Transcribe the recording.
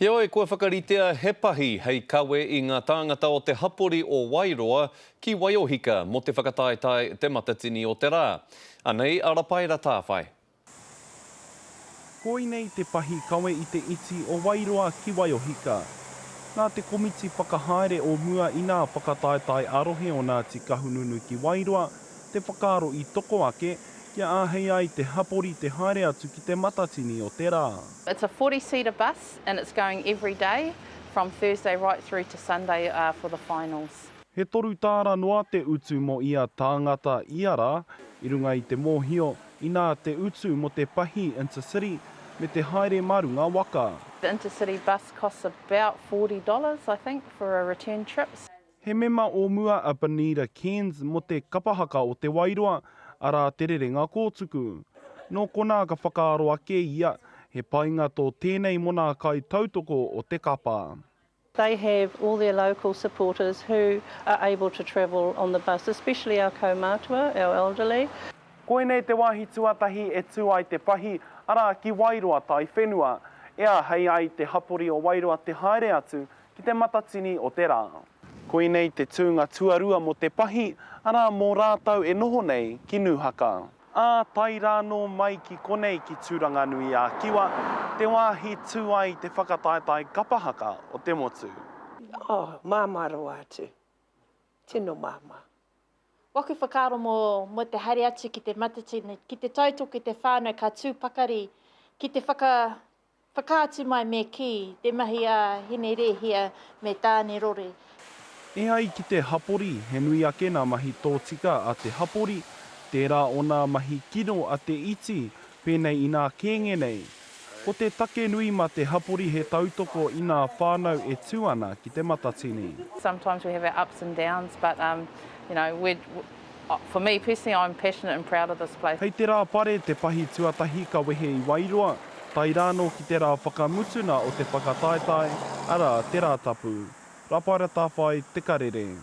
Heoi, kua whakaritea he pahi hei kawe i ngā tāngata o te hapori o Wairoa ki Waiohika mō te whakataetae Te Matatini o te Rā. Anei a Rapaera Tāwhai. Koinei te pahi kawe i te iti o Wairoa ki Waiohika. Nā te komiti whakahaere o mua i nā whakataetae ā-rohe o Ngāti Kahungunu ki Wairoa te whakaaro i toko ake kia āhei ai te hapori te haere atu ki Te Matatini o te Rā. It's a 40 seater bus and it's going every day from Thursday right through to Sunday for the finals. He torutāra noa te utu mō ia tāngata ia rā, i runga i te mōhio, inā te utu mō te pahi intercity me te haere mā runga waka. The intercity bus costs about $40 I think for a return trip. He mema o mua a Benita Cairns mō te kapa haka o Te Wairoa, arā Te Rerenga Kōtuku. Nō konā ka whakaaro ake ia, he painga tō tēnei mō nā kaitautoko o te kapa. They have all their local supporters who are able to travel on the bus, especially our kaumātua, our elderly. Koinei te wāhi tuatahi e tū ai te pahi, arā, ki Wairoa taiwhenua. E āhei ai te hapori o Wairoa te haere atu ki Te Matatini o te Rā. Koinei te tūnga tuarua mō te pahi, arā, mō rātou e noho nei ki Nūhaka. Ā, tae rānō mai ki konei ki Tūranganui-ā-Kiwa, te wāhi tū ai te whakataetae kapa haka o te motu. Oh, māmā rawa atu. Tino māmā. Waku whakaaro mō, mō te haere atu ki te Matatini, ki te tautoko i te whānau ka tū pakari, ki te whaka, Whakaatu mai me kī, te mahi a Hine Rēhia me Tāne Rore. E ai ki te hapori, he nui ake nā mahi tōtika a te hapori, tērā o nā mahi kino a te iti, pēnei i nā kēnge nei. Ko te take nui mā te hapori he tautoko i nā whānau e tū ana ki te Matatini. Sometimes we have our ups and downs but you know we're For me personally I'm passionate and proud of this place. Hei te rā pare te pahi tuatahi ka wehe i Wairoa, tae rānō ki te rā whakamutuna o te whakataetae, arā, te Rātapu. Rapaera Tawhai, Te Karere.